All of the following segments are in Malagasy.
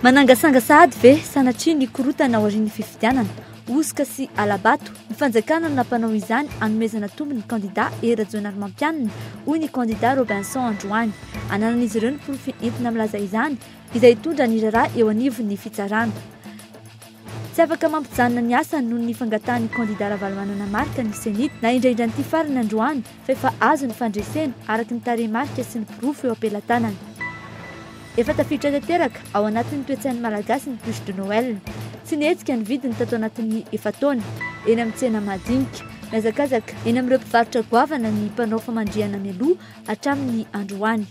Manangasanga sahady ve sanatria ny korontana aorian'ny fifidianana? Hosoka sy hala-bato, ny fanjakana no nampanao izany hanomezana tombony ny kandida Hery Rajaonarimampianina, hoy ny kandida Robinson androany. Ananan'izy ireo ny porofo entina milaza izany, izay hitondra ny raharaha eo anivon'ny fitsarana. Tsy afaka mampijanona ny asany noho ny fangatahan'ny kandida Ravalomanana Marc ny Cenit. Nahindrahindra an'ity farany androany fa efa azo ny fandresena, araka ny tarehimarika sy ny porofo eo am-pelatanana. Efa tafiditra tanteraka ao anatin'ny toe-tsain'ny Malagasy ny bûche de Noël. Tsy nihetsika ny vidiny tato anatin'ny efa-taona, eny amin'ny tsena madinika. Mihazakazaka eny amin'ireo mpivarotra goavana ny mpanao famandrihana mialoha hatramin'ny androany.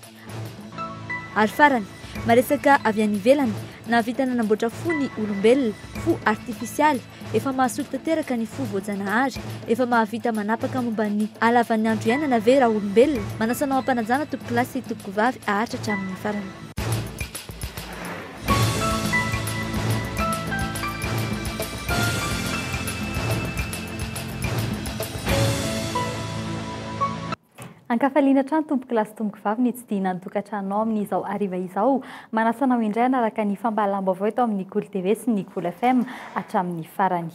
Ary farany, maresaka avy any ivelany, nahavita nanamboatra fo ny olombelona, fo artifisialy, efa mahasolo tanteraka ny fo voajanahary, efa mahavita manapaka momba ny halavan'ny andro iainana ve raolombelona? Manasa anao am-panajana tompokolahy sy tompokovavy haharitra hatramin'ny farany. Ankafaliana hatrany tompokolahy sy tompokovavy ny hitsidihina ny tokantranonao amin'izao hariva izao. Manasa anao indray hanaraka ny fampahalalam-baovao eto amin'ny Kolo TV sy ny Kolo FM hatramin'ny farany.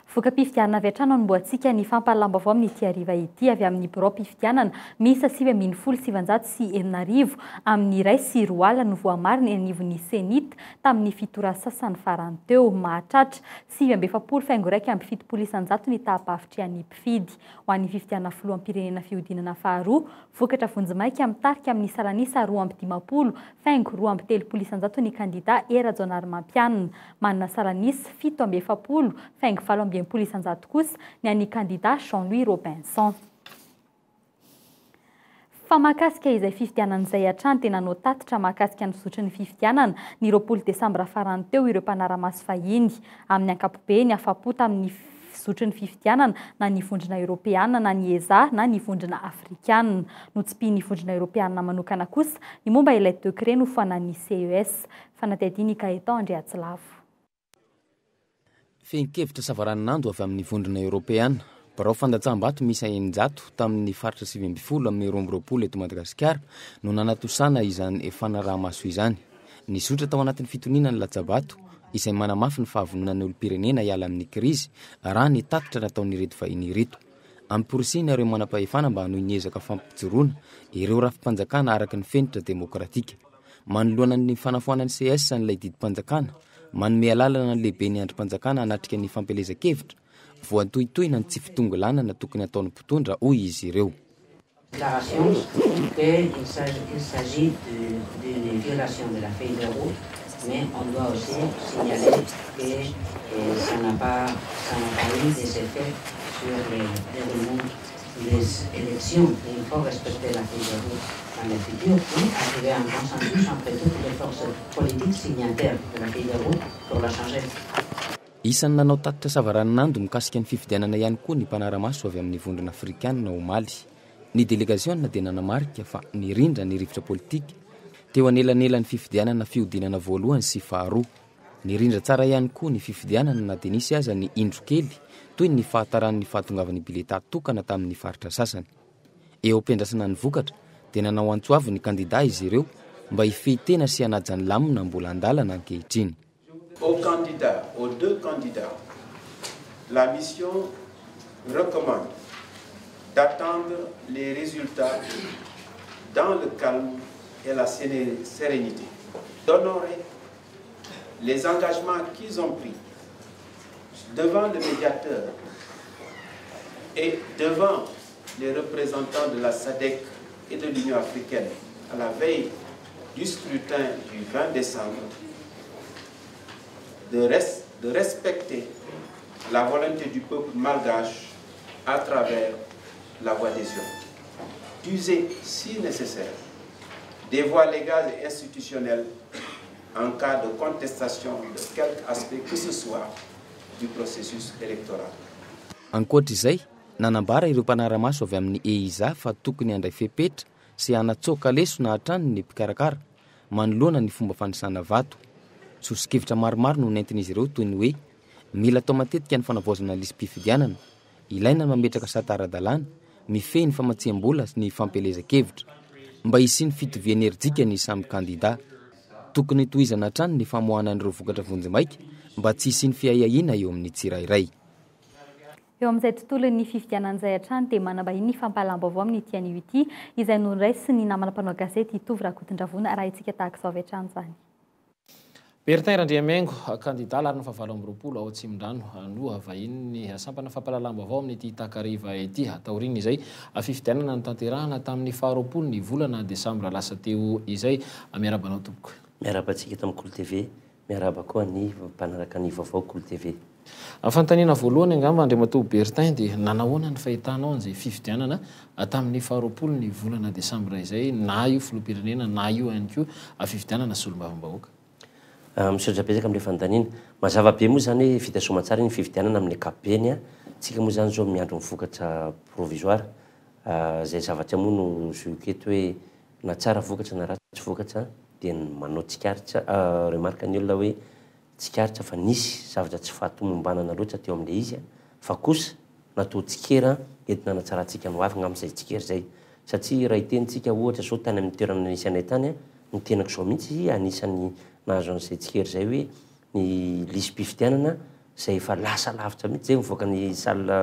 Voka-pifidianana avy hatrany hanombohantsika ny fampahalalam-baovao amin'ity hariva ity avy amin'ny biraom-pifidianana miisa 6919 amin'ny 2001 no voamarina eny anivon'ny Cenit tamin'ny fito ora sasany farany teo. Mahatratra 49,71% ny taha-pahavitrihan'ny mpifidy. Ho an'ny fifidianana filoham-pirenena fihodinana faharoa, vokatra vonjimaika mitarika amin'ny salanisa 52 faingo 32% ny kandida Hery Rajaonarimampianina. Manana salanisa 47 faingo 68% kosa ny an'ny kandida Jean Louis Robinson. Fa mahakasika izay fifidianana izay hatrany dia nanao tatitra mahakasika ny fizotry ny fifidianana ny 20 desambra farany teo ireo mpanara-maso vahiny. Amin'ny ankapobeny, afa-po tamin'ny fizotry ny fifidianana na ny Vondrona Eoropeana na ny ESA na ny Vondrona Afrikana. Notsipihin'ny Vondrona Eoropeana manokana kosa ny momba ilay décret nofoanan'ny CES. Fanadihadian'i Gaëtan Andriatsilavo. Fehin-kevitra savaranonando avy amin'ny Vondrona Eoropeana. Birao fandatsaham-bato miisa 600 tamin'ny faritra 19 amin'ny 22 eto Madagasikara no nanatontosana izany fanaraha-maso izany. Nizotra tao anatin'ny fitoniana ny latsa-bato, izay manamafy ny fahavononan'ny olom-pirenena hiala amin'ny krizy, raha ny tatitra nataon'ireto vahiny ireto. Amporisihina ireo manam-pahefana mba hanohy ny ezaka fampijoroana ireo rafi-panjakana araka ny fenitra demokratika. Manoloana ny fanafoanan'ny ces an'ilay didim-panjakana manome alalana ny lehiben'ny andrim-panjakana hanatrika ny fampielezan-kevitra, voatohintohina ny tsy fitongilanana tokony hataon'ny mpitondra, hoy izy ireo. Déclaration que il s'agit d'une violation de la feuille de route mais on doit aussi signaler que ça n'a pas ça n'a pas eu des effets sur le déroulement des élections et il faut respecter la feuille de route dans le futur et arriver à un consensus entre toutes les forces politiques signataires de la feuille de route pour la changer. Isan'ny nanao tatitra savaranonando mikasika ny fifidianana ihany koa ny mpanara-maso avy amin'ny Vondrona Afrikanina omaly. Ny delegasiona dia nanamarika fa nirindra ny rivotra politika teo anelanelan'ny fifidianana fihodinana voalohany sy faharoa. Nirindra tsara ihany koa ny fifidianana na dia nisy aza ny indro kely toy ny fahataran'ny fahatongavan'ny biletà tokana tamin'ny faritra sasany. Eo am-piandrasana ny vokatra dia nanao antso avo ny kandidà izy ireo mba hifehy tena sy hanaja ny lamina mbola an-dalana ankehitriny. Aux candidats, aux deux candidats, la mission recommande d'attendre les résultats dans le calme et la sérénité, d'honorer les engagements qu'ils ont pris devant le médiateur et devant les représentants de la SADC et de l'Union africaine à la veille du scrutin du 20 décembre, de, res de respecter la volonté du peuple malgache à travers la voie des urnes. D'user, si nécessaire, des voies légales et institutionnelles en cas de contestation de quelque aspect que ce soit du processus électoral. Ankoatra izay, nanambara ireo mpanara-maso avy amin'ny EIZA fa tokony handray fepetra sy hanatsoaka lesona hatrany ny mpikarakara manoloana ny fomba fanisana vato. Soso-kevitra maromaro no nentin'izy ireo toy ny hoe mila atao matetika ny fanavaozana ny lisi-pifidianana, Ilaina ny mametraka sata ara-dalàna mifehy ny famatsiam-bola sy ny fampielezan-kevitra mba hisian'ny fitovian'herijika ny samy kandidà. Tokony tohizana hatrany ny famoahana an'ireo vokatra vonjimaika mba tsy hisian'ny fiahiahiana eo amin'ny tsirairay. Eo amin'izay tontolon'ny fifidianana izay hatrany dia manambahiny ny fampahalam-baovao amin'ity anio ity izay noraisin'ny namana mpanao gazety Tovo Rakotondravona arahintsika tahaka izao avy hatrany izany. Bertin Randriamihaingo, kandidà laharana fahavalo amby 20 ao Atsimondrano no vahinin'ny sampana fampahalalam-baovao amin'ity takariva ity, taorian'izay fifidianana notanterahana tamin'ny faha-20 ny volana desambra lasa teo izay. Miarahaba anao tompoko. Miarahaba antsika eto amin'ny Kolo TV, miarahaba koa ny mpanaraka ny vaovao Kolo TV. Fanontaniana voalohany angamba Andriamatoa Bertin dia nanahoana ny fahitanao an'izay fifidianana tamin'ny faha-20 ny volana desambra izay na io filoham-pirenena na io ihany koa fifidianana solombavambahoaka? Misaotra betsaka amin'ilay fanontaniana. Mazava be moa izany hoe vita soamantsara iny fifidianana amin'ny ankapobeny. Tsika moa izany izao miandry ny vokatra provisoire. Izay zavatra moa no zohiko eto hoe na tsara vokatra na ratsy vokatra dia manao tsikaritra, remarque ny olona hoe tsikaritra fa nisy zavatra tsy fahatomombanana loatra teo amin'ilay izy fa kosa natao tsikera entina hanatsarantsika ny ho avy angamba izay tsikera izay. Satria raha hiteny tsika ohatra izao tany amin'ny toerana nisy anay tany, ny tenako izao mihitsy anisan'ny nahazo an'izay tsikera izay hoe ny lisi-pifidianana izay efa lasa lavitra mihitsy izay mivoaka ny salle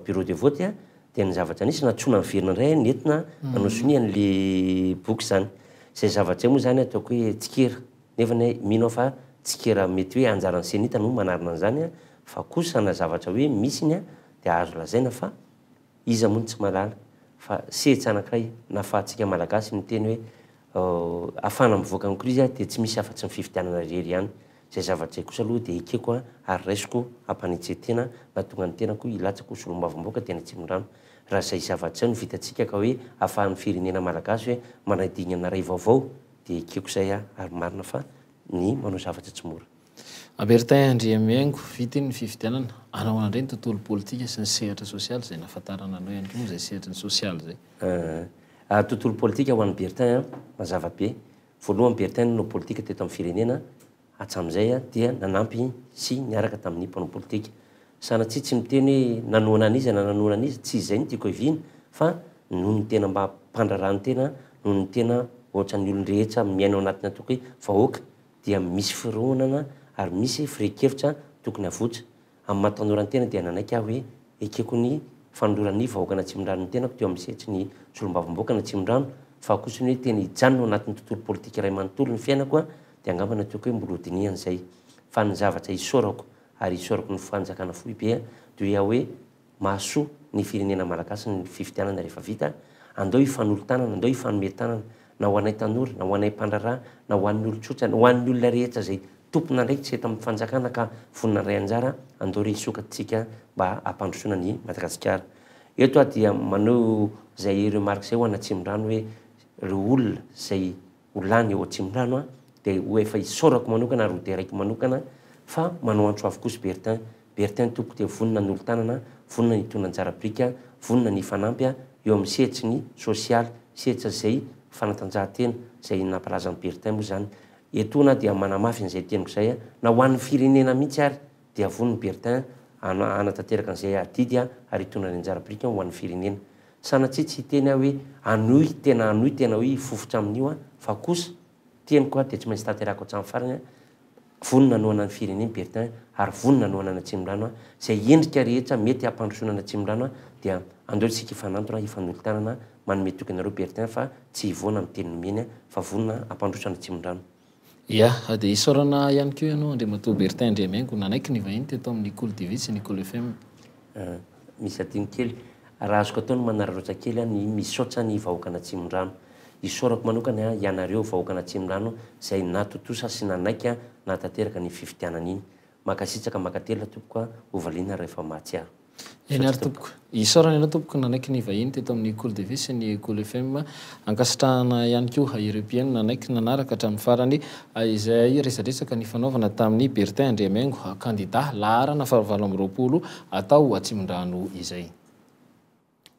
bureau de vote dia ny zavatra nisy nantsoina niverina indray nentina nanao sonia an'ilay boky izany. Izay zavatra izay moa izany ataoko hoe tsikera nefa anie mino aho fa tsikera mety hoe anjaran'ny CENI-T no manarina an'izany fa kosa na zavatra hoe misy iny dia azo lazaina fa iza moa no tsy mahalala fa sehatra anankiray nahafahantsika Malagasy miteny hoe ahafahana mivoaka amin'ny krizy dia tsy misy afa-tsy ny fifidianana irery ihany. Izay zavatra izay kosa aloha dia ekeko ary raisiko ampanetren-tena nahatonga ny tenako hilatsaka ho solombavambahoaka teny Atsimondrano. Raha izay zavatra izay no vitantsika ka hoe ahafahan'ny firenena Malagasy hoe manay dingana iray vaovao dia ekeko izay ary marina fa ny manao zavatra tsy mora. Bertin Andriamihaingo, vita iny ny fifidianana, anahoana indray ny tontolo politika sy ny sehatra sosialy izay nahafantarana anao ihany koa moa izay sehatry ny sosialy izay? Tontolo politika ho an'i Bertin mazava be. Voalohany Bertin nanao politika teto amin'ny firenena hatramin'izay dia nanampy sy niaraka tamin'ny mpanao politika. Sanatria tsy miteny hoe nanohana an'iza na nanohana an'iza, tsy izay no tiako hiaviana fa noho ny tena mba mpandraharaha ny tena, noho ny tena ohatran'ny olon-drehetra miaina ao anatin'ny antoko hoe vahoaka dia misy fironana ary misy firehin-kevitra tokony havoitra. Amin'ny maha tanora ny tena dia nanaiky aho hoe ekeko ny fanoloran'ny vahoakan'Atsimondrano ny tenako teo amin'ny sehatry ny solombavambahoakan'Atsimondrano fa kosa ny hoe tena hijanona ao anatin'ny tontolo politika iray manontolo ny fiainako dia angamba nataoko hoe mbola hodinihana izay fa ny zavatra isaorako ary isaorako ny fanjakana foibe dia hoe mahasoa ny firenena malagasy ny fifidianana rehefa vita, andao hifanolo-tanana, andao hifanome tanana, na ho anay tanora, na ho anay mpandraharaha, na ho an'ny olon-tsotra, na ho an'ny olona rehetra izay tompon'andraikitra eto amin'ny fanjakana ka vonona handray anjara, andao re hisokatsika mba hampandrosoana an'i Madagasikara. Eto aho dia maneho izay remarque izay ho an'Atsimondrano hoe ireo olona izay ho lany eo Atsimondrano aho dia ho efa isaorako manokana ary ho deraiko manokana fa manao antso avo kosa Bertin. Bertin tompoko dia vonona hanolo-tanana, vonona hitondra anjara biriky, vonona ny hifanampy eo amin'ny sehatry ny sosialy, sehatra izay fanatanjahantena izay nampalaza an'i Bertin moa izany. Etoana aho dia manamafy an'izay teniko izay na ho an'ny firenena mihitsy ary dia vonona i Bertin hanatanteraka an'izay adidy ary hitondra ny anjara biriky ho an'ny firenena. Sanatria tsy hiteny aho hoe hanohy tena hanohy tena hoe hifofotra amin'io aho fa kosa teniko aho dia tsy maintsy tanterahako hatramin'ny farany vonona hanohana ny firenena Bertin ary vonona hanohana an'Atsimondrano izay endrika rehetra mety hampandrosoana an'Atsimondrano dia andao isika hifanantona hifanolo-tanana manome toky anareo Bertin fa tsy hivoana amin'ny teny nomeny fa vonona hampandroso an'Atsimondrano. Ya, dia isaorana ihany koa ianao Andriamatoa Bertin Andriamihaingo nanaiky ny vahiny teto amin'ny Kolo TV sy ny Kolo FM. Misy adino kely. Raha azoko atao ny manararaotra kely an, ny misaotra ny vahoakan'Atsimondrano. Isaorako manokana ianareo vahoakan'Atsimondrano izay nahatontosa sy nanaiky nahatanteraka ny fifidianana iny. Mankasitraka mankatelina tompoko a, ho valiana rehefa mahatsiaro. Eny ary tompoko. Isaorana ianao tompoko nanaiky ny vahiny teto amin'ny Kolo TV sy ny Kolo FM. Ankasitrahana ihany koa ireo mpihaino nanaiky nanaraka hatramin'ny farany izay resadresaka nifanaovana tamin'i Bertin Andriamihaingo, kandida laharana fahavalo amby 20 tao Atsimondrano izay.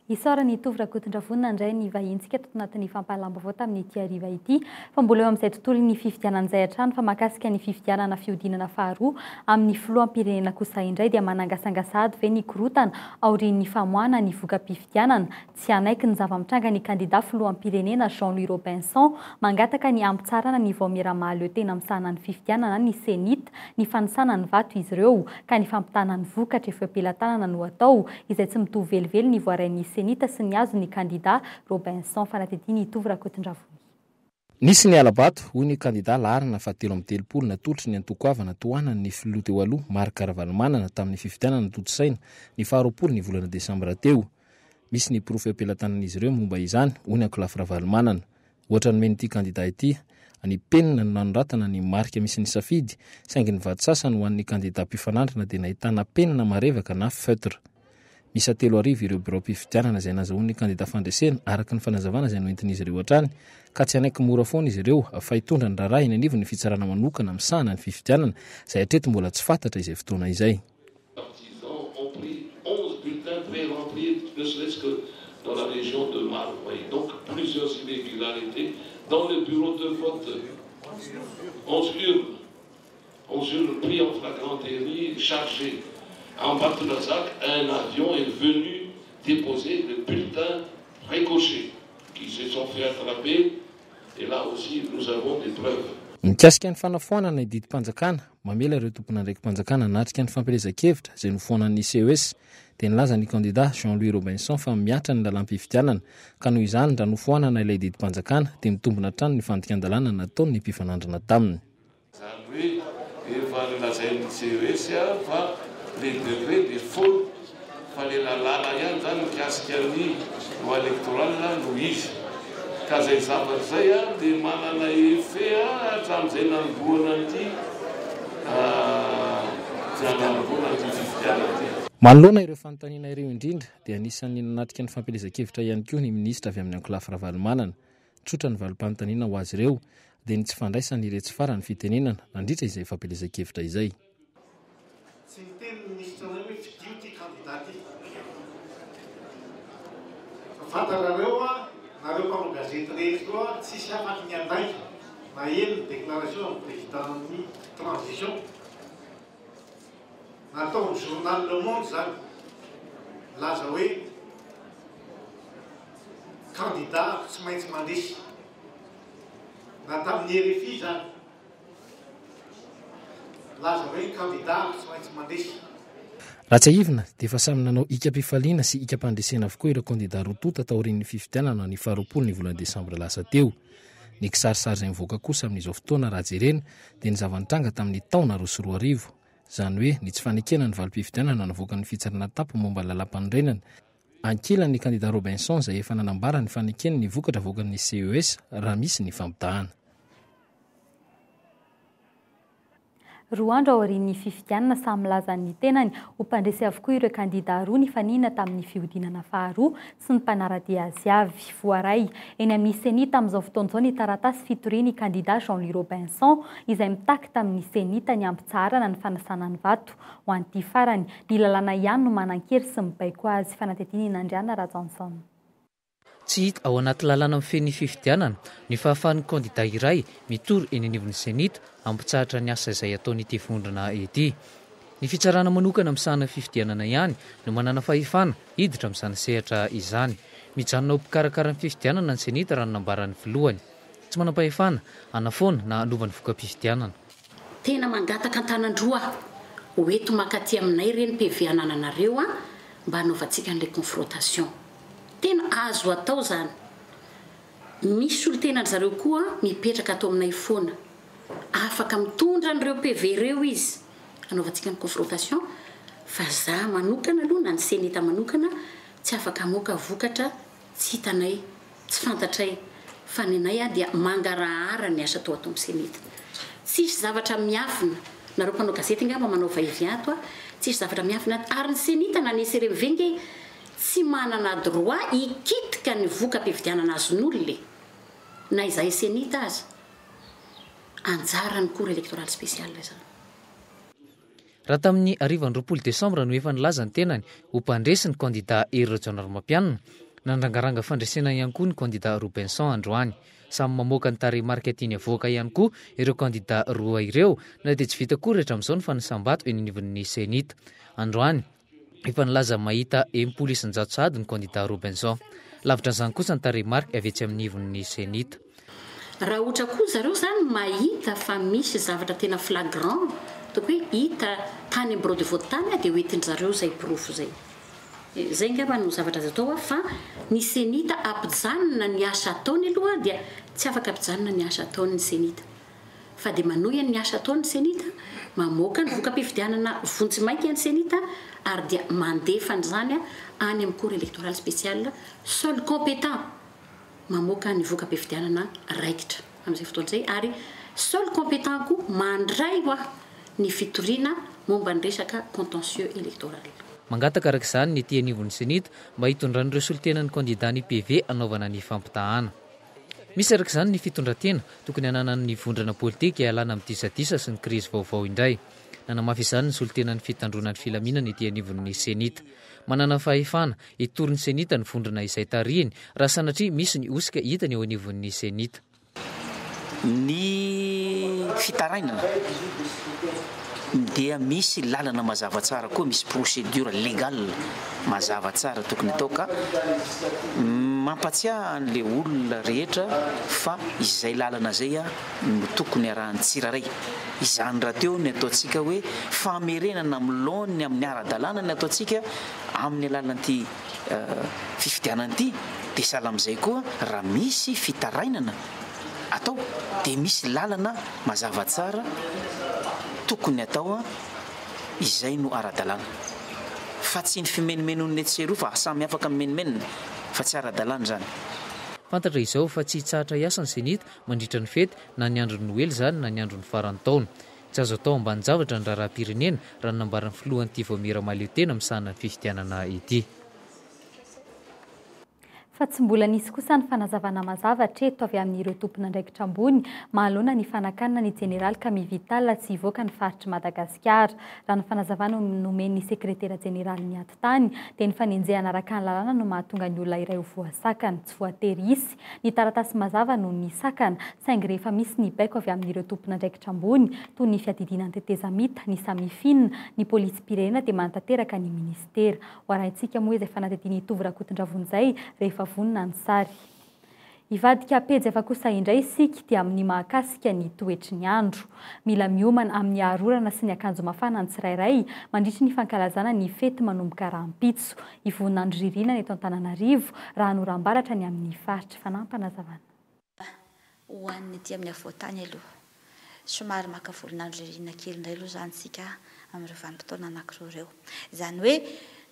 Isaorana i Tovo Rakotondravony nandray ny vahintsika tato anatin'ny fampahalalam-baovao tamin'ity hariva ity. Fa mbola eo amin'izay tontolon'ny fifidianana izay hatrany fa mahakasika ny fifidianana fihodinana faharoa amin'ny filoham-pirenena kosa indray dia manangasangasa ady ve ny korontana aorian'ny famoahana ny voka-pifidianana? Tsy hanaiky ny zava-mitranga ny kandida filoham-pirenena Jean Louis Robinson. Mangataka ny hampitsarana ny vaomiera mahaleo tena misahana ny fifidianana ny Cenit ny fanisana ny vato izy ireo ka ny fampitana ny vokatra efa eo am-pelatanana no atao izay tsy mitovy velively ny voarain'ny Cenit sy ny azon'ny kandida Robinson. Fanadihadiana i Tovo Rakotondravony. Nisy ny hala-bato, hoy ny kandida laharana fahatelo amby 30 natolotry ny antoko Avana tohanan'ny filoha teo aloha Marc Ravalomanana tamin'ny fifidianana notontosaina ny faharoapolo ny volana desambra teo. Misy ny porofo eo am-pelatanan'izy ireo momba izany, hoy ny ankolafy Ravalomanana. Ohatra nomen'ity kandida ity, ny penina no nanoratana ny marika misy ny safidy, saingy ny vato sasany ho an'ny kandida mpifanandrina dia nahitana penina marevaka na feutre. Miisa 3000 ireo biraom-pifidianana izay nazahoan'ny kandida fandresena, araka ny fanazavana izay noentin'izy ireo hatrany, ka tsy hanaiky mora foana izy ireo fa hitondra ny raharaha eny anivon'ny fitsarana manokana misahana ny fifidianana, izay hatreto mbola tsy fantatra izay fotoana izay. Partisans ont pris 11 bulletins pré-remplis, ne serait-ce que dans la région de Marovoay. Donc plusieurs irrégularités dans le bureau de vote. 11 urnes. 11 urnes pris en flagrant délit, chargées. À Ambatondrazaka, un avion est venu déposer le bulletin précoché qui se sont fait attraper et là aussi nous avons des preuves. Mikasika ny fanafoanana ny didim-panjakana mamela ireo tompon'andraiki-panjakana hanatrika ny fampielezan-kevitra izay nofoanan'ny CES dia nilaza ny kandida Jean Louis Robinson fa mihatra ny lalàm-pifidianana ka noho izany raha nofoanana ilay didim-panjakana dia mitombina hatrany ny fandikan-dalàna nataon'ny mpifanandrina taminy. Izany hoe efa nolazain'ny CES fa le décret dia faux fa le lalàna ihany izany mikasika ny loi électorale no izy. Ka izay zavatra izay dia manana effet hatramin'izay nanombohana an'ity nanombohana an'ity fifidianana ity. Manoloana ireo fanontaniana ireo indrindra dia anisan'ny nanatrika ny fampielezan-kevitra ihany koa ny minisitra avy amin'ny ankolafy Ravalomanana, Tsotra ny valim-panontaniana ho azy ireo, dia ny tsy fandraisan'iretsy farany fitenenana nandritra izay fampielezan-kevitra izay. Tsy niteny ny minisitra anay hoe fidio ity kandida ity. Fa fantatrareo a, nareo mpanao gazety rehetra ireo a, tsisy afaky ny handainga naheno ny déclaration an'ny président-n'ny transition. Nataon'ny journal Le Monde izany, nilaza hoe Kandida tsy maintsy mandresy. Na tamin'ny rfi izany, nilaza hoe ny kandida tsy maintsy mandresy. Raha tsiahivina dia efa samy nanao hikam-pifaliana sy hikam-pandresena avokoa ireo kandida roa tonta taorian'ny fifidianana ny faharoapolo ny volana desambra lasa teo. Ny kisarisary izay mivoaka kosa amin'izao fotoana raha jerena dia ny zava-nitranga tamin'ny taona 2002, izany hoe ny tsy fanekena ny valim-pifidianana navoakan'ny fitsarana tampony momba ny lalàmpanorenana, Ankilany ny kandida Robinson izay efa nanambara ny fanekeny ny vokatra avoakan'ny CES raha misy ny fampitahana. Roa andro aorian'ny fifidianana, samy milaza ny tenany ho mpandresy avokoa ireo kandida roa nifaninana tamin'ny fihodinana faharoa sy ny mpanara-dia azy avy. Voaray eny amin'ny Cenit amin'izao fotoana izao ny taratasy fitorian'ny kandida Jean Louis Robinson izay mitaky tamin'ny Cenit ny hampitsaharana ny fanasana ny vato ho an'ity farany. Ny lalàna ihany no manan-kery sy mibaiko azy. Fanadihadiana i Nandriana Rajaonson. Tsy hita ao anaty lalàna mifehy ny fifidianana ny fahafahan'ny kandida iray mitory eny anivon'ny Cenit hampitsahatra ny asa izay ataon'ity vondrona ity. Ny fitsarana manokana misahana fifidianana ihany no manana fahefana hiditra amin'izany sehatra izany. Mijanona ho mpikarakara ny fifidianana ny Cenit raha ny nambaran'ny filohany. Tsy manam-pahefana hanafoana na hanova ny voka-pifidianana. Tena mangataka an-tanan-droa aho, ho eto mankaty aminay re ny PV anananareo an, mba hanaovantsika an'ilay confrontation. Tena azo atao izany. Misy solontenan-dry zareo koa mipetraka ato aminay foana. Afaka mitondra an'ireo PV ireo izy hanaovantsika ny confrontation, fa za manokana aloha na ny Cenita manokana tsy afaka hamoaka vokatra tsy hitanay Tsy fantatray fa ny anay dia mangarahara ny asa atao ato amin'ny Cenit. Tsisy zavatra miafina, nareo mpanao gazety angamba manao va et vient ato a, tsisy zavatra miafina ato, ary ny Cenit na ny SRMV nge tsy manana droit hikitika ny voka-pifidianana azon'olona e! Na izahay Cenit aza. Anjaran'ny cour électorale spéciale izany. Raha tamin'ny harivan'ny 20 desambra no efa nilaza ny tenany ho mpandresy ny kandida Hery Rajaonarimampianina, nandrangaranga fandresena ihany koa ny kandida Robinson androany. Samy mamoaka ny tarehimarika tiany havoaka ihany koa ireo kandida roa ireo na dia tsy vita akory hatramin'izao ny fanisam-bato eny anivon'ny Cenit. Androany, efa nilaza mahita 60% sahady ny kandida Robinson. Lavitra an'izany kosa ny tarehimarika avy etsy amin'ny ivon'ny Cenit. Raha ohatra koa zareo zany mahita fa misy zavatra tena flagrant, ataoko hoe hita tany amin'ny bureau de vote tany dia ho entin-dry zareo izay porofo izay. Izay angamba no zavatra azo atao fa ny Cenit ampijanona ny asa ataony aloha dia tsy afaka ampijanona ny asa ataony ny Cenit fa dia manohy ny asa ataony ny Cenit, mamoaka ny voka-pifidianana vonjimaika ny Cenit ary dia mandefa an'izany any amin'ny Cour électorale spéciale seul compétent mamoaka ny voka-pifidianana raikitra amin'izay fotoana izay ary seul compétent koa mandray hoa ny fitoriana momba ny resaka contentieux électoral. Mangataka araka izany ny ety anivon'ny Cenit mba hitondran'ireo solontenan'ny kandida ny PV hanaovana ny fampitahana. Misy araka izany ny fitondran-tena tokony hananan'ny vondrona politika hialana amin'ny disadisa sy ny krizy vaovao indray. Nanamafy izany ny solontenan'ny fitandroana ny filaminana ety anivon'ny Cenit. Manana fahefana hitory ny Cenit ny vondrona izay tarihiny raha sanatria misy ny hosoka hitany eo anivon'ny Cenit. Ny fitarainana dia misy lalana mazava tsara koa, misy procédure légale mazava tsara tokony atao ka mampatsiahy an'ilay olona rehetra fa izay lalana izay no tokony arahan'ny tsirairay. Izany rahateo ny ataontsika hoe famerenana amin'ny laoniny amin'ny ara-dalàna ny ataontsika amin'ny alalan'ity fifidianana ity dia sahala amin'izay koa raha misy fitarainana atao dia misy lalana mazava tsara tokony atao izay no ara-dalàna fa tsy ny fimenomenon'ny etsy sy eroa fa samy afaka mimenomenona fa tsy ara-dalàna izany. Fantatra izao fa tsy hitsahatra hiasa ny Cenit mandritra ny fety na ny andron'ny Noely izany na ny andron'ny faran'ny taona. Tsy azo atao ambanin-javatra ny raharaham-pirenena, raha ny nambaran'ny filohan'ity vaomiera mahaleo tena misahana ny fifidianana ity. Fa tsy mbola nisy kosa ny fanazavana mazava hatreto avy amin'ireo tompon'andraikitra ambony manoloana ny fanakanana ny jeneraly Camille Vital tsy hivoaka ny faritr'i Madagasikara. Raha ny fanazavana nomen'ny sekretera jeneralin'ny atitany dia ny fanenjehana araka ny lalàna no mahatonga ny olona iray ho voasakana. Tsy voatery hisy ny taratasy mazava noho ny sakana, saingy rehefa misy ny baiko avy amin'ireo tompon'andraikitra ambony, toy ny fiadidiana ny tetezamita, ny Samifin, ny polisim-pirenena dia manatanteraka ny minisitera. Ho arahintsika moa izay fanadihadiana i Tovo Rakotondravony izay rehefa vonona ny sary. Hivadika pejy hafa kosa indray isika dia amin'ny mahakasika ny toetry ny andro. Mila miomana amin'ny aro-orana sy ny akanjo mafana ny tsirairay mandritry ny fankalazana ny fety manomboka rahampitso. Hivonona andro ririnina ny eto Antananarivo raha noram-baratra ny amin'ny faritry Fanampanazavana. Ho an'ny aty amin'ny afovoan-tany aloha, somary maka volon'andro ririnina kely indray aloha izany isika amin'ireo vanim-potoana anankiroa ireo. Izany hoe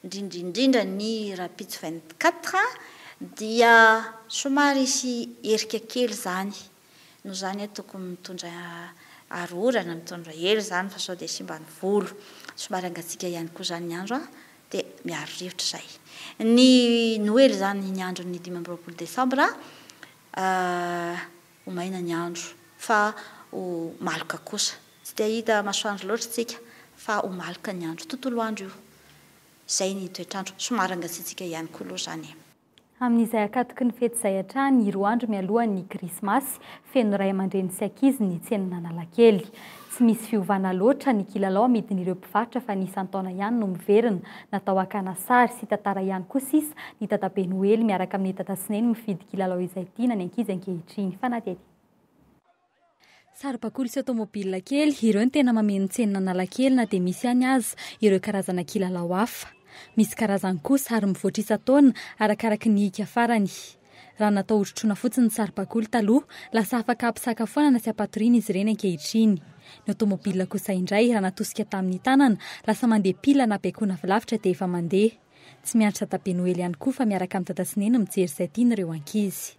indrindra indrindra ny rahampitso 24 dia somary hisy erika kely izany. Noho izany tokony mitondra aro orana, mitondra elo izany fa sao dia simba ny volo. Somary hangatsiaka ihany koa izany ny andro dia miaro rivotra izay. Ny Noely izany ny andron'ny 25 desambra ho maina ny andro fa ho maloka kosa. Tsy dia hahita masoandro loatra isika fa ho maloka ny andro. Tontolo andro io. Izay ny toetr'andro. Somary hangatsiatsiaka ihany koa aloha izany e. Amin'izay ankatoky ny fety izay hatrany, roa andro mialohan'ny Krismasy, feno ray aman-dreny sy ankizy ny tsenan'Analakely. Tsy misy fiovana loatra ny kilalao amidin'ireo mpivarotra fa ny isan-taona ihany no miverina. Natao hakana sary sy tantara ihany koa sisa ny dadabe Noely miaraka amin'ny dada sy neny mifidy kilalao izay tiana ny ankizy ankehitriny. Fanadihadiana. Saribakoly sy aotomobilina kely, ireo no tena mameno ny tsenan'Analakely na dia misy ihany aza ireo karazana kilalao hafa. Misy karazany kosa ary mivoatra isan-taona arakaraky ny hika farany. Raha natao hotrotroina fotsiny ny saribakoly taloha, lasa afaka hampisakafoanana sy hampatoriana izy ireny ankehitriny. Ny aotomobilina kosa indray, raha natosika tamin'ny tanana, lasa mandeha pila na baikoina avy lavitra dia efa mandeha. Tsy miandry dadabe Noely ihany koa fa miaraka amin'i dada sy neny mijery izay tiany ireo ankizy.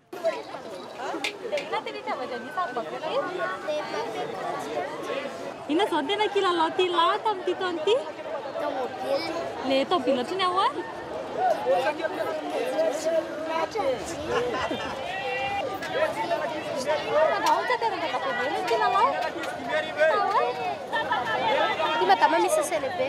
Inona izao no tena kilalao tian'lah tamin'ity taona ity? Tomobile. Le tomobile ohatry ny ahoana? Madama misy sachet lehibe.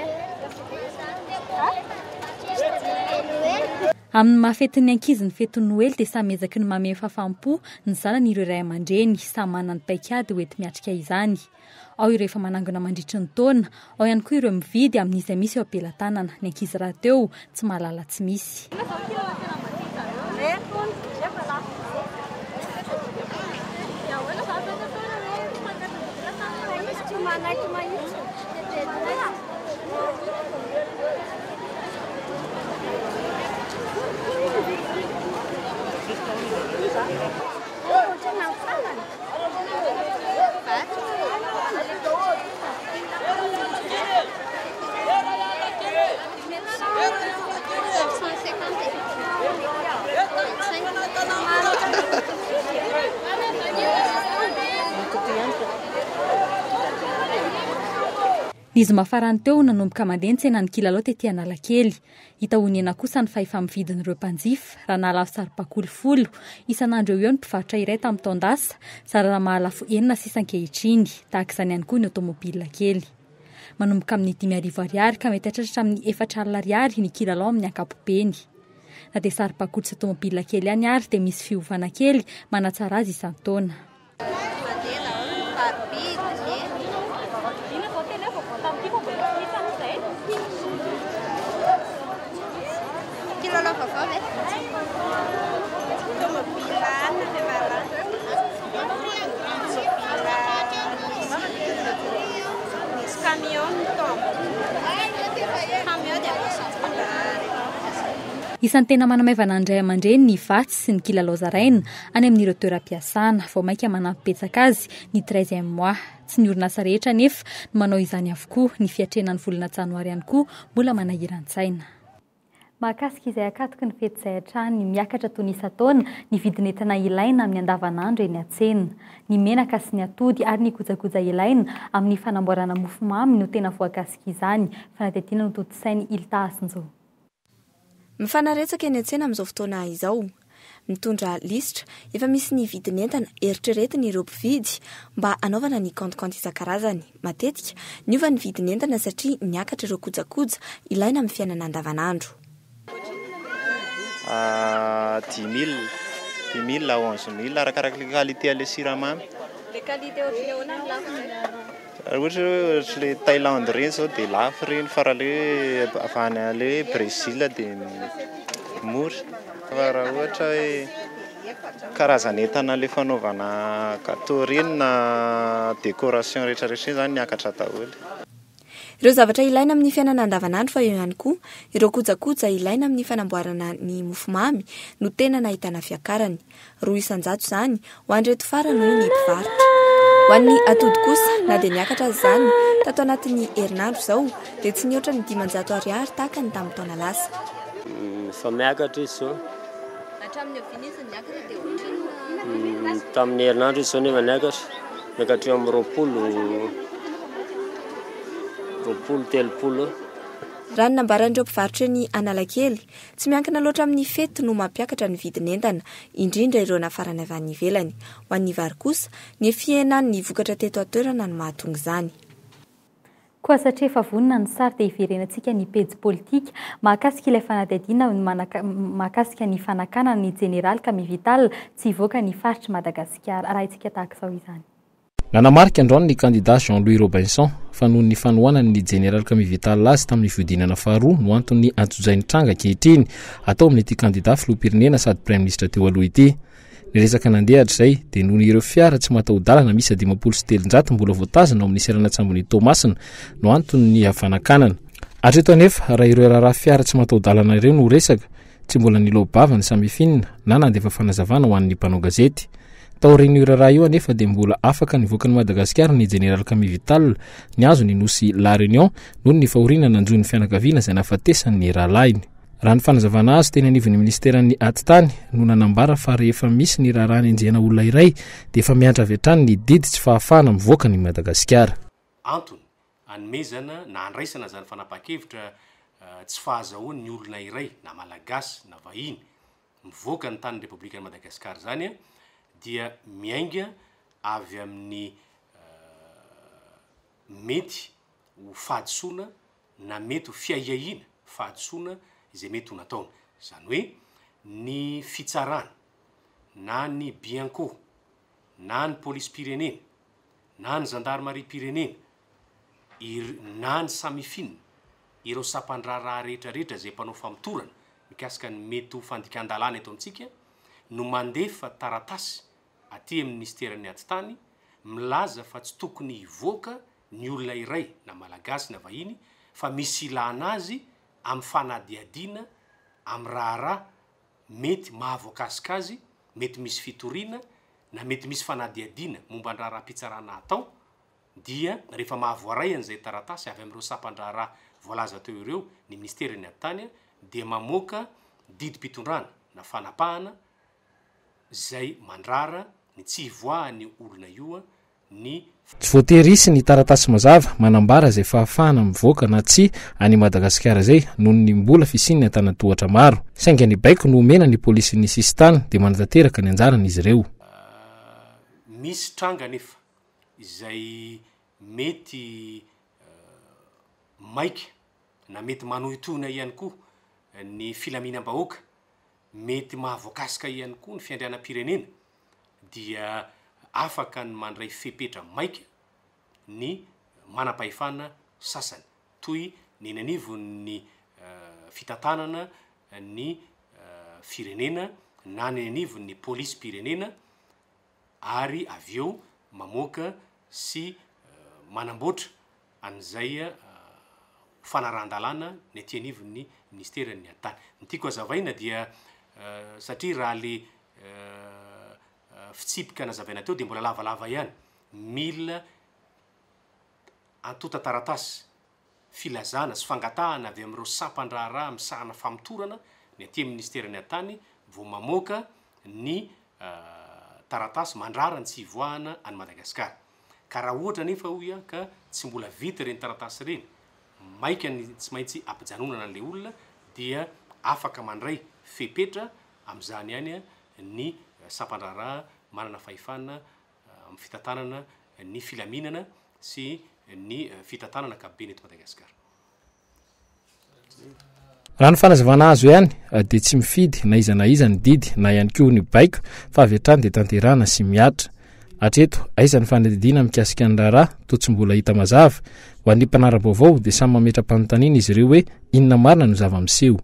Amin'ny maha fetin'ny ankizy ny fetin'ny Noely dia samy ezaky ny mamehy fahafaham-po ny zanany ireo ray aman-dreny, samy manana ny paikady ho enti-miatrika izany. Ao ireo efa manangona mandritry ny taona, ao ihany koa ireo mividy amin'izay misy eo am-pelatanana. Ny ankizy rahateo tsy mahalala tsy misy. Ny zoma farany teo, nanomboka mandeha ny tsenan'ny kilalao tety Analakely. Hita ho nihena kosa ny fahefa-mividin'ireo mpanjifa, raha nahalafo saribakoly folo isan'andro eo ho eo ny mpivarotra iray tamin'ny taon-dasa, zara raha mahalafo enina sisa ankehitriny. Tahaka izany ihany koa ny aotomobilina kely. Manomboka amin'ny 5000 ariary ka mety hatratra hatramin'ny 4000 ariary ny kilalao amin'ny ankapobeny. Na dia saribakoly sy aotomobilina kely ihany ary dia misy fiovana kely manatsara azy isan-taona. Isan'ny tena manamaivana ny ray aman-dreny ny vatsy sy ny kilalao zaraina any amin'ireo toeram-piasana. Vao mainka manampy betsaka azy ny treizième mois. Tsy ny orinasa rehetra anefa no manao izany avokoa. Ny fiatrehana ny volana janoary ihany koa mbola manahiran-tsaina. Mahakasika izay akatoky ny fety izay hatrany, miakatra toy ny isan-taona ny vidin'entana ilaina amin'ny andavanandro eny an-tsena. Ny menaka sy ny atody ary ny kojakoja ilaina amin'ny fanamboarana mofomamy no tena voakasik'izany. Fanadihadiana notontosain'i Ilta Hasinjo. Mifanaretsaka eny an-tsena amin'izao fotoana izao. Mitondra lisitra efa misy ny vidin'entana eritreretiny ireo mpividy mba hanaovana ny kaonty-kaonty isan-karazany. Matetika, niova ny vidin'entana satria niakatra ireo kojakoja ilaina amin'ny fiainana andavanandro. Dix mille, dix mille à onze mille arakaraka ilay qualité an'ilay siramamy. Ilay qualité ohatran'ny ahoana no lafo indrindra? Raha ohatra hoe ohatry le Thaïlande ireny zao dia lafo ireny fa raha le hoe avy any le hoe Brésil dia mora. Fa raha ohatra hoe karazan'entana le fanaovana gâteau ireny na décoration rehetra rehetra ireny zany miakatra daholo. Ireo zavatra ilaina amin'ny fiainana andavanandro fa eo ihany koa ireo kojakoja ilaina amin'ny fanamboarana ny mofomamy no tena nahitana fiakarany. 2% izany ho an'ireto farany hoy ny mpivarotra. Ho an'ny atody kosa, na dia niakatra aza izany tato anatin'ny herinandro izao, dia tsy nihoatra ny 500 ariary tahaka ny tamin'ny taona lasa. Efa miakatra izy izao. Hatramin'ny oviana izy no niakatra dia ohatrinona? Tamin'ny herinandro izy izao no efa niakatra. Miakatra eo amin'ny 20, 20, 30 eo. Raha ny nambaran'ireo mpivarotra eny Analakely, Tsy miankina loatra amin'ny fety no mampiakatra ny vidin'entana, indrindra ireo nafarana avy any ivelany. Ho an'ny vary kosa, ny fihenan'ny vokatra teto an-toerana no mahatonga izany. Koa satria efa vonona ny sary dia hiverenantsika ny pejy politika mahakasika ilay fanadihadiana mahakasika ny fanakanana ny jeneraly Camille Vital tsy hivoaka ny faritr'i Madagasikara. Arahintsika tahaka izao izany. Nanamarika androany ny kandidà Jean Louis Robinson fa noho ny fanohanany ny jeneraly Camille Vital azy tamin'ny fihodinana faharoa no anton'ny antsojay nitranga ankehitriny atao amin'ity kandidà filoham-pirenena sady praiminisitra teo aloha ity. Ny resaka nandeha hatrizay dia noho ireo fiara tsy mataho-dalana miisa 350 mbola voatazona ao amin'ny seranan-tsambon'i Toamasina no anton'ny fanakanana. Hatreto anefa, raha ireo raharaha fiara tsy mataho-dalana ireo no resaka, Tsy mbola niloa-bava ny Samifin na nandefa fanazavana ho an'ny mpanao gazety. Taorian'io raharaha io anefa dia mbola afaka nivoaka an'i Madagasikara ny jeneraly Camille Vital nihazo ny nosy La Réunion noho ny fahoriana nanjo ny fianakaviana izay nahafatesan'ny rahalahiny. Raha ny fanazavana azo teny anivon'ny minisiteran'ny Atitany no nanambara fa rehefa misy ny raharaha anenjehana olona iray dia efa miantra avy hatrany ny didy tsy fahafahana mivoaka an'i Madagasikara. Antony anomezana na andraisana izany fanapahan-kevitra tsy fahazahoan'ny olona iray na Malagasy na vahiny mivoaka ny tanin'ny Repoblikan'i Madagasikara izany dia miainga avy amin'ny mety ho fahadisoana na mety ho fiahiahiana fahadisoana izay mety ho nataony. Izany hoe ny fitsarana na ny Bianco na ny polisim-pirenena na ny zandarimariam-pirenena ir na ny Samifin, ireo sampan-draharaha rehetra rehetra izay mpanao famotorana mikasika ny mety ho fandikan-dalàna eto amintsika no mandefa taratasy aty amin'ny minisiteran'ny Atitany milaza fa tsy tokony hivoaka ny olona iray na Malagasy na vahiny fa misy ilana azy amin'ny fanadihadiana amin'ny raharaha mety mahavoakasika azy, mety misy fitoriana na mety misy fanadihadiana momba ny raharaham-pitsarana atao dia rehefa mahavoaray an'izay taratasy avy amin'ireo sampan-draharaha voalaza teo ireo ny minisiteran'ny Atitany dia mamoaka didim-pitondrana na fanapahana izay mandrara ny tsy hivoahan'io olona io ny Tsy voatery hisy ny taratasy mazava manambara izay fahafahana mivoaka na tsia any Madagasikara izay noho ny mbola fisian'ny antanan-tohatra maro. Saingy ny baiko no omena ny polisin'ny sisintany dia manatanteraka ny anjarany izy ireo. Misy tranga anefa izay mety maika na mety manohintohina ihany koa ny filaminam-bahoaka, mety mahavoakasika ihany koa ny fiandrianam-pirenena dia afaka ny mandray fepetra maika ny manam-pahefana sasany toy ny eny anivon'ny fitantanana ny firenena na ny eny anivon'ny polisim-pirenena ary avy eo mamoaka sy manamboatra an'izay ho fanarahan-dalàna ny aty anivon'ny minisiteran'ny Atitany. Ny tiako hazavaina dia satria raha le fitsipika nazavaina teo dia mbola lavalava ihany, mila antontan-taratasy filazana sy fangatahana avy amin'ireo sampan-draharaha misahana famotorana ny aty amin'ny minisiteran'ny Atitany vao mamoaka ny taratasy mandrara ny tsy hivoahana an'i Madagasikara. Ka raha ohatra anefa hoy aho ka tsy mbola vita ireny taratasy ireny, maika ny tsy maintsy ampijanonana an'ilay olona dia afaka mandray fepetra amin'izany ihany ny sampan-draharaha manana fahefana amin'ny fitantanana ny filaminana sy ny fitantanana ankapobeny eto Madagasikara. Raha ny fanazavana azo ihany dia tsy mifidy na iza na iza ny didy na ihany koa ny baiko fa avy hatrany dia tanterahana sy mihatra. Hatreto, aiza ny fanadihadiana mikasika ny raharaha toa tsy mbola hita mazava. Ho an'ny mpanara-baovao dia samy mametra-panontaniana izy ireo hoe inona marina no zava-miseho.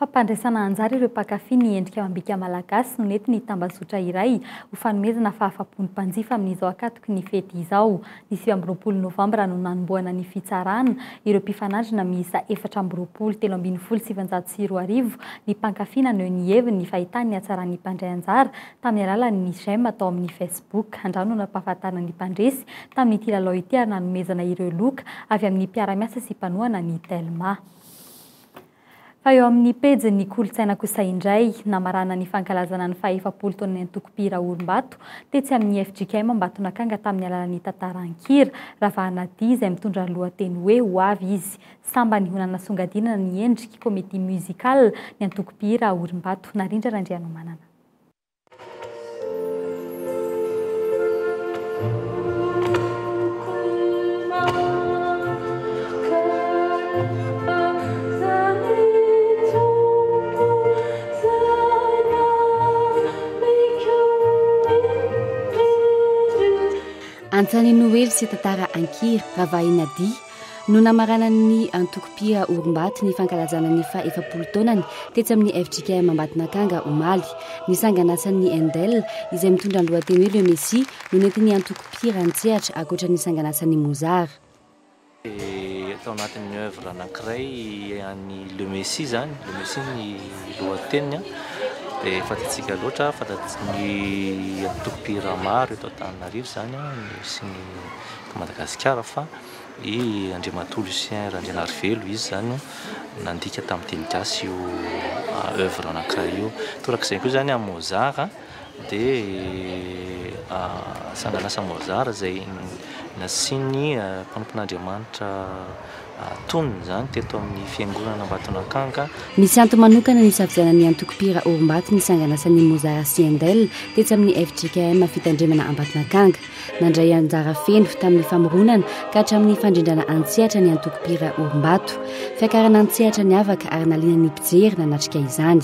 Fampandraisana anjara ireo mpankafy ny endrika amam-bika malagasy no nentin'ny tambazotra iray ho fanomezana fahafapo ny mpanjifa amin'izao ankatoky ny fety izao. Ny 29 novambra no nanombohana ny fitsarana ireo mpifanandrina miisa 24 2013 ny mpankafy naneho ny heviny ny fahitany ny hatsaran'ny mpandray anjara tamin'ny alalan'ny j'aime tao amin'ny Facebook. Andrano no nampahafantarina ny mpandresy tamin'ity lalao ity ary nanomezana ireo loka avy amin'ny mpiara-miasa sy mpanohana ny Telma. Fa eo amin'ny pejin'ny kolontsaina kosa indray, namarana ny fankalazana ny faha-efapolo taonan'ny antoko mpihira Orimbato tetsy amin'ny fjkm Ambatonakanga tamin'ny alalan'ny tantara an-kira, Ravahanadia izay mitondra ny lohateny hoe Ho avy izy. Sambany ho nanasongadinana ny endriky comédie musicale ny antoko mpihira Orimbato. Narindra Randrianomanana. Antsan'ny Noely sy tantara an-kira, Ravahina Dia, no namaranan'ny antoko mpihira Orimbato ny fankalazana ny faha 40 taonany tetsy amin'ny fjkm Ambatonakanga omaly. Ny sanganasan'ny Handel, izay mitondra ny lohateny hoe Le Messie, no nentin'ny antoko mpihira an-tsehatra ankoatra ny sanganasan'i Mozart. Dia tao anatin'ny oeuvre anankiray an'i Le Messie izany, Le Messie ny lohateniny an, dia fantatsika loatra, fantatry ny antoko mpihira maro eto Antananarivo izany an, sy ny eto Madagasikara fa I Andriamatoa Lucien Randrianarivelo, izy izany no nandika tamin'ny teny gasy io oeuvre anankiray io. Torak'izay koa izany amin'i Mozart dia sangan'asa Mozart izay Nasian'ny mpanompon'Andriamanitra tonony izany teto amin'ny fiangonana Ambatonakanga. Misy antony manokana nisafidianan'ny antoko mpihira Orimbato ny sanganasan'i Mozart sy Handel tetsy amin'ny fjkm Fitandremana Ambatonakanga. Nandray anjara feno tamin'ny famoronana ka hatramin'ny fandrindrana an-tsehatra ny antoko mpihira Orimbato. Fiakarana an-tsehatra niavaka ary nahaliana ny mpijery nanatrika izany.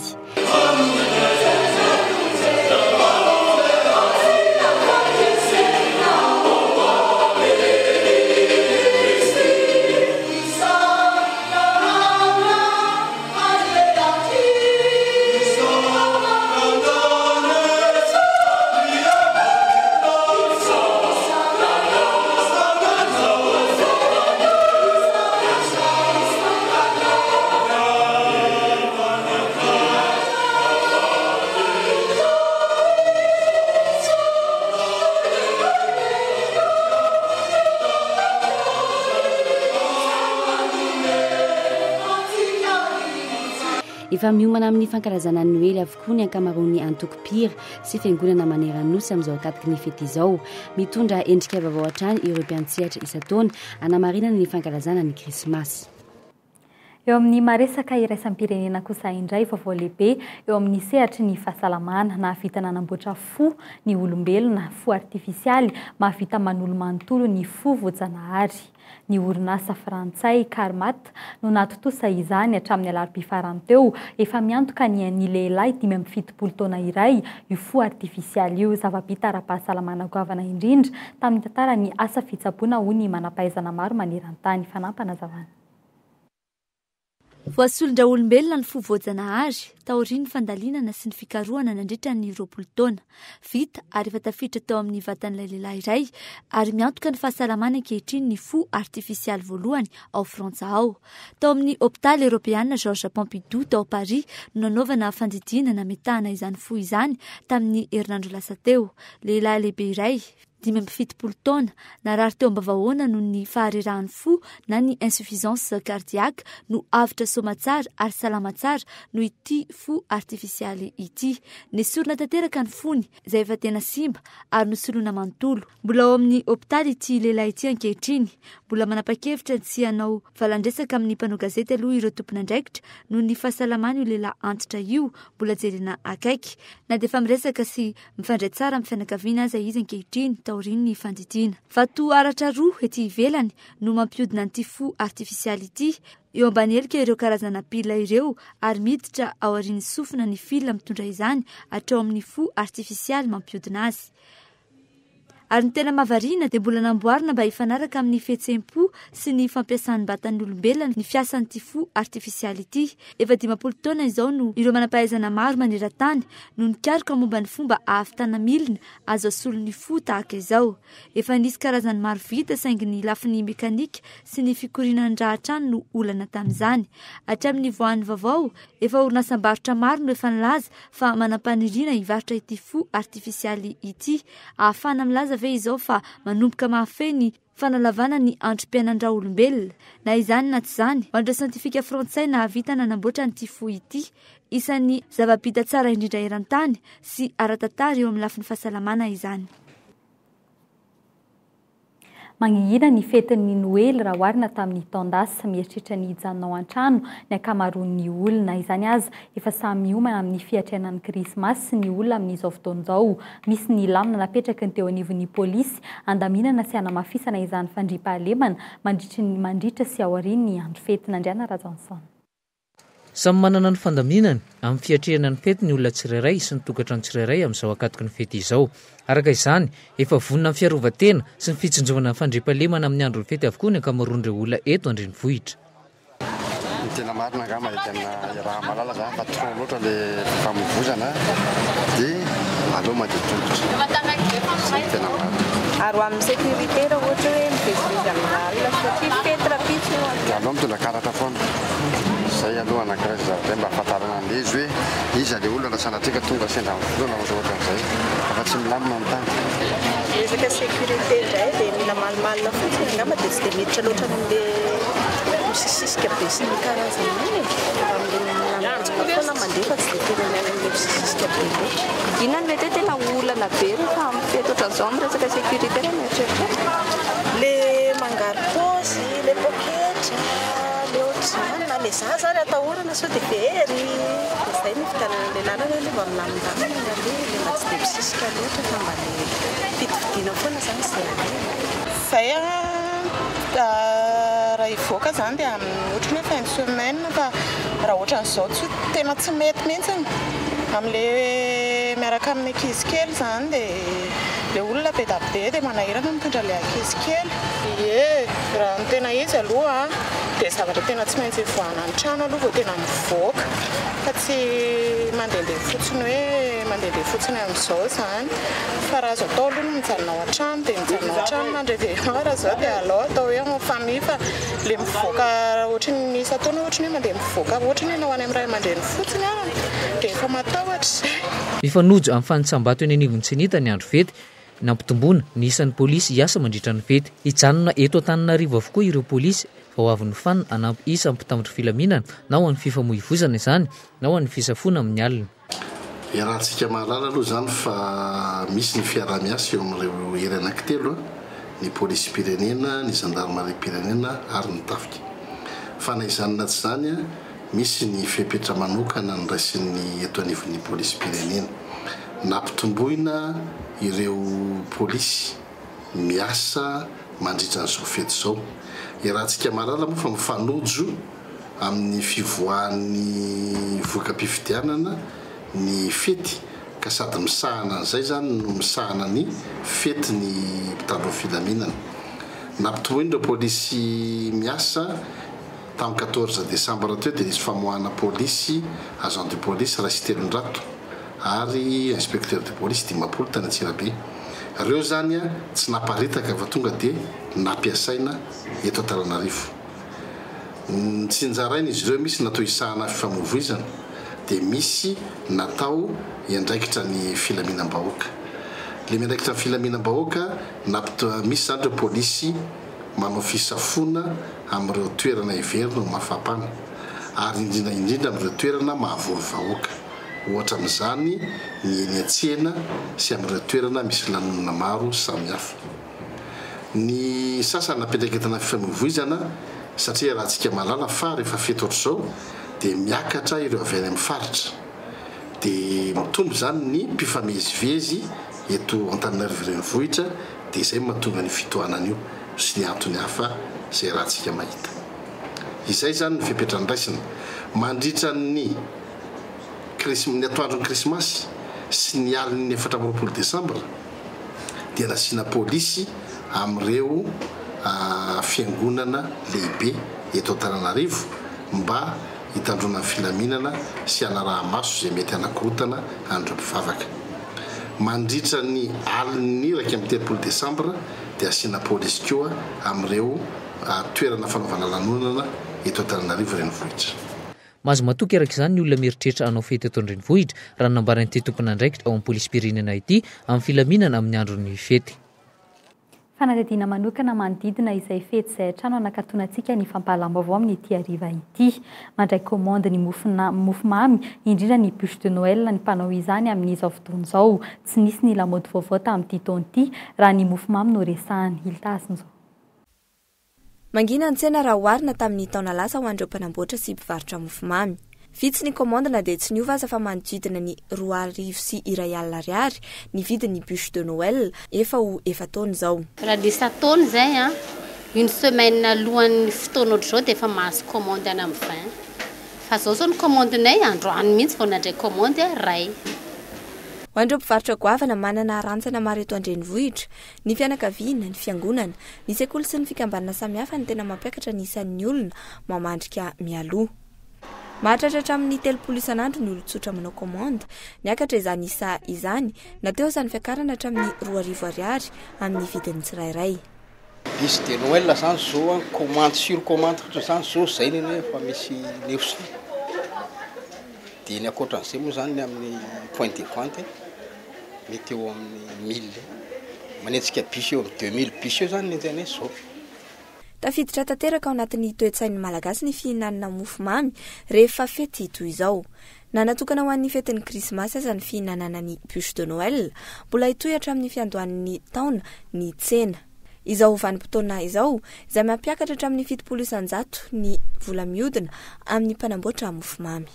Efa miomana amin'ny fankalazana ny Noely avokoa ny ankamaroan'ny antoko mpihira sy fiangonana maneran'ny Nosy amin'izao ankatoky ny fety izao. Mitondra endrika vaovao hatrany ireo mpiantsehatra isan-taona hanamarinana ny fankalazana ny Krismasy. Eo amin'ny maha-resaka iraisam-pirenena kosa indray, vaovao lehibe eo amin'ny sehatry ny fahasalamana. Nahavita nanamboatra fo ny olombelona, fo artifisialy, mahavita manolo manontolo ny fo voajanahary. Ny orinasa frantsay Carmat no nahatontosa izany hatramin'ny alarobia farany teo. Efa miantoka ny ain'ny lehilahy 75 taona iray io fo artifisialy io. Zava-bita ara-pahasalamana goavana indrindra tamin'ny tantaran'ny asa fitsaboana hoy ny manam-pahaizana maro maneran-tany. Fanampanazavan'ny. Voasolon-dRaolombelona ny fo voajanahary, taorian'ny fandalinana sy ny fikarohana nandritra ny 20 taona. Vita ary efa tafiditra tao amin'ny vatan'ilay lehilahy iray ary miantoka ny fahasalamany ankehitriny ny fo artifisialy voalohany ao Frantsa ao. Tao amin'ny hopitaly Eoropeana Georges Pompidou tao Paris no nanaovana fandidiana nametahana izany fo izany tamin'ny herinandro lasa teo. Lehilahy lehibe iray, 75 taona, narary teo am-bavahoana noho ny faharerahan'ny fo na ny insuffisance cardiaque no avotra soamatsara ary salama tsara noho ity fo artifisialy ity. Nesorina tanteraka ny fony, izay efa tena simba, ary nosoloina manontolo. Mbola ao amin'ny hopitaly ity lehilahy ity ankehitriny. Mbola manapa-kevitra ny tsy hanao valan-dresaka amin'ny mpanao gazety aloha ireo tompon'andraikitra noho ny fahasalaman'io lehilahy antitra io mbola jerena akaiky. Na dia efa miresaka sy Mifandray tsara amin'ny fianakaviana aza izy ankehitriny taorian'ny fandidiana. Vato haratra roa ety ivelany no mampihodina an'ity fo artifisialy ity. Eo ambany helika ireo karazana pile ireo ary miditra ao aorian'ny sofina ny fil mitondra izany hatrao amin'ny fo artifisialy mampihodina azy. Ary ny tena mahavariana dia mbola namboarina mba hifanaraka amin'ny fihetseham-po sy ny fampiasan'ny olombelona ny fiasan'ity fo artifisialy ity. Efa 50 taona izao no ireo manam-pahaizana maro maneran-tany no nikaroka momba ny fomba ahavitana milina azo asolo ny fo tahaka izao. Efa nisy karazany maro vita saingy ny lafiny mekanika sy ny fikorianan-drà hatrany no olana tamin'izany. Hatramin'ny nivoahan'ny vaovao, efa orinasam-barotra maro no efa nilaza fa manam-paniriana hivarotra ity fo artifisialy ity. Ahafahana milaza ve izao fa manomboka mahafehy ny fanalavana ny androm-piainan-dRaolombelona? Na izany na tsy izany, ho an'ireo siantifika frantsay nahavita nanamboatra an'ity fo ity, isan'ny zava-bita tsara indrindra eran-tany sy ara-tantara eo amin'ny lafiny fahasalamana izany. Mangingina ny fetin'ny Noely raha oharina tamin'ny taon-dasa. Mieritreritra ny hijanona ao an-trano ny ankamaroan'ny olona. Izany aza, efa samy miomana amin'ny fiatrehana ny Krismasy ny olona amin'izao fotoana izao. Misy ny lamina napetraky ny teo anivon'ny polisy handaminana sy hanamafisana izany fandriampahalemana mandritry ny mandritra sy aorian'ny andro fety. Nandriana Rajaonson. Samy manana ny fandaminany amin'ny fiatrehana ny fety ny olona tsirairay sy ny tokantrano tsirairay amin'izao ankatoky ny fety izao. Araka izany, efa vonona amin'ny fiarovan-tena sy ny fitsinjovana ny fandriampahalemana amin'ny andron'ny fety avokoa ny ankamaroan'ireo olona eto an-drenivohitra. Ny tena marina angamba dia tena iaraha-mahalala izany fa trop loatra le fifamoivozana dia aleo mandeha tongotra. Izay no tena marina. Ary ho amin'ny sécurité raha ohatra hoe mivezivezy amin'ny alina satria fety rahampitso io. Dia aleo mitondra karatra foana. Izay aloha anankiray izay zavatra mba ahafantarana an'ilay izy hoe iza ilay olona raha sanatria ka tonga sendra mivolana ohatra ohatran'izay fa tsy milamina ny tany. Resaka sécurité indray dia mila malimalina fotsiny angamba dia tsy dia miditra loatra any amin'ilay misisisika be sy ny karazany any e. Mba amin'ilay milamindamina foana mandeha fa tsy dia tena any amin'ilay misisisika be loatra. Inona no mety hoe tena olana be rehefa amin'ny fety ohatran'izao amin'ny resaka sécurité raha mieritreritra? le zaza ary atahorana sao dia very. Dia izay no ividianana an'ilay lalana aloha mba milamindamina ny aloha, ilay mba tsy dia misisika loatra fa mba le fidifidiana foana izany izay aleha. Izay raha hivoaka izany dia amin'ny ohatran'ny hoe fin de semaine fa raha ohatran'izao tsy tena tsy mety mihitsy amin'ilay miaraka amin'ny ankizy kely izany dia ilay olona be dia be dia manahirana mitondra ilay ankizy kely. Ie, raha ny tena izy aloha dia zavatra tena tsy maintsy hivoahana ny trano aloha vao tena mivoaka fa tsy mandehandeha fotsiny hoe mandehandeha fotsiny amin'izao izany fa raha azo atao aloha ny mijanona ao an-trano dia mijanona ao an-trano mandre-réveillon raha izao dia alao atao hoe en famille fa ilay mivoaka ohatry ny isan-taona ohatry ny hoe mandeha mivoaka ohatry ny hoe ho any amin'ny ray aman-dreny fotsiny ary dia efa matahotra izay. Mifanojo amin'ny fanitsam-bato eny anivon'ny Cenita ny andro fety. Nampitomboina ny isan'ny polisy hiasa mandritra ny fety. Hijanona eto Antananarivo avokoa ireo polisy vao avy nofanina hanampy isa amin'ny mpitandro filaminana na ho an'ny fifamoivoizana izany na ho an'ny fisafoana amin'ny alina. Iarahantsika mahalala aloha izany fa misy ny fiaraha-miasa eo amin'ireo hery anankitelo, ny polisim-pirenena, ny zandarimariam-pirenena ary ny tafika. Fa na izany na tsy izany, misy ny fepetra manokana noraisin'ny eto anivon'ny polisim-pirenena. Nampitomboina ireo polisy miasa mandritra an'izao fety izao. Iarahantsika mahalala moa fa mifanojo amin'ny fivoahan'ny voka-pifidianana ny fety ka sady misahana an'izay izany no misahana ny fety ny mpitandro ny filaminana. Nampitomboina ireo polisy miasa tamin'ny quatorze décembre teo dia nisy famoahana polisy, agent de police, 301. ary inspecteur de police 50 tany Antsirabe. Reo zany tsy naparitaka fa tonga dia nampiasaina eto Antananarivo. Notsinjaraina izy ireo, misy natao hisahana fifamoivoizana, dia misy natao hiandraikitra ny filaminam-bahoaka. Le miandraikitra ny filaminam-bahoaka, misy zany ireo polisy manao fisafoana amin'ireo toerana heverina ho mafampana, ary indrindra indrindra amin'ireo toerana mahavory vahoaka. Ohatra amin'izany ny eny an-tsena sy amin'ireo toerana misy lanonana maro samihafa. Ny sasany napetraka entana fifamoivoizana satria iarahantsika mahalala fa rehefa fety ohatr'izao dia miakatra ireo avy any amin'ny faritra. Dia mitombo izany ny mpifamezivezy eto Antananarivo Renivohitra dia izay no mahatonga an'io fitohanana io sy ny antony hafa izay iarahantsika mahita. Izay izany ny fepetra noraisina mandritra ny. Krism ny atoandron'ny Krismasy sy ny alin'ny 24 desambra dia nasiana polisy amin'ireo fiangonana lehibe eto Antananarivo mba hitandroana ny filaminana sy hanaraha-maso izay mety hanakorontana an'ireo mpivavaka. Mandritra ny alin'ny 31 desambra dia asiana polisy koa amin'ireo toerana fanaovana lanonana eto Antananarivo renivohitra. Mahazo matoky araka izany ny olona mieritreritra hanao fety eto an-drenivohitra, raha ny nambaran'ity tompon'andraikitra ao amin'ny polisim-pirenena ity, amin'ny filaminana amin'ny andron'ny fety. Fanadihadiana manokana manodidina izay fety izay hatrany no hanakatonantsika ny fampahalam-baovao amin'ity hariva ity. Mandray kaomandy ny mofomamy, indrindra ny bûche de Noël ny mpanao izany amin'izao fotoana izao. Tsy nisy ny lamaody vaovao tamin'ity taona ity, raha ny mofomamy no resahana. Hilda Hasinjo. Mangina ny tsena raha oharina tamin'ny taona lasa ho an'ireo mpanamboatra sy mpivarotra mofomamy. Vitsy ny kaomandy na dia tsy niova aza fa manodidina ny 2100 ariary ny vidin'ny bûche de Noël efa ho efa-taona izao. Raha ny isan-taona izay an, une semaine alohan'ny fotoana ohatr'izao dia efa mahazo kaomandy any amin'ny 20. Fa izao izao ny kaomandinay, androany mihitsy vao nandray kaomandy iray. Ho an'ireo mpivarotra goavana manana rantsana maro eto an-drenivohitra, Ny fianakaviana, ny fiangonana, ny sekoly sy ny fikambanana samihafa no tena mampiakatra ny isan'ny olona mamandrika mialoha. Mahatratra hatramin'ny 30 isan'andro ny olon-tsotra manao commande. Niakatra izany isa izany na teo aza ny fiakarana hatramin'ny 2000 ariary amin'ny vidin'ny tsirairay. Bûche de Noël zany zao an, commande sur commande fotsiny zany zao, zay ny anie efa misy 900. Dia ny ankoatran'izay moa zany ny amin'ny point de vente. Mety eo amin'ny mille eo. Manenjika bus eo amin'ny 2000 bus eo zany ny enjehanay zao. Tafiditra tanteraka ao anatin'ny toe-tsain'ny Malagasy ny fihinanana mofomamy rehefa fety toy izao. Na natokana ho an'ny fetin'ny Krismasy aza ny fihinanana ny bûche de Noël, mbola hitohy hatramin'ny fiandohan'ny taona ny tsena. Izao vanim-potoana izao, izay mampiakatra hatramin'ny 70% ny vola mihodina amin'ny mpanamboatra mofomamy.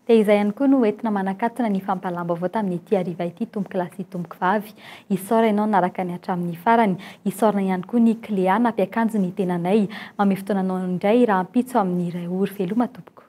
Dia izay ihany koa no entina manakatona ny fampahalam-baovao tamin'ity hariva ity tompokolahy sy tompokovavy. Isaora ianao naraka ny hatramin'ny farany. Isaorana ihany koa ny Cléa nampiakanjo ny tenanay. Mamehy fotoana anao indray rahampitso amin'ny iray ora. Veloma tompoko.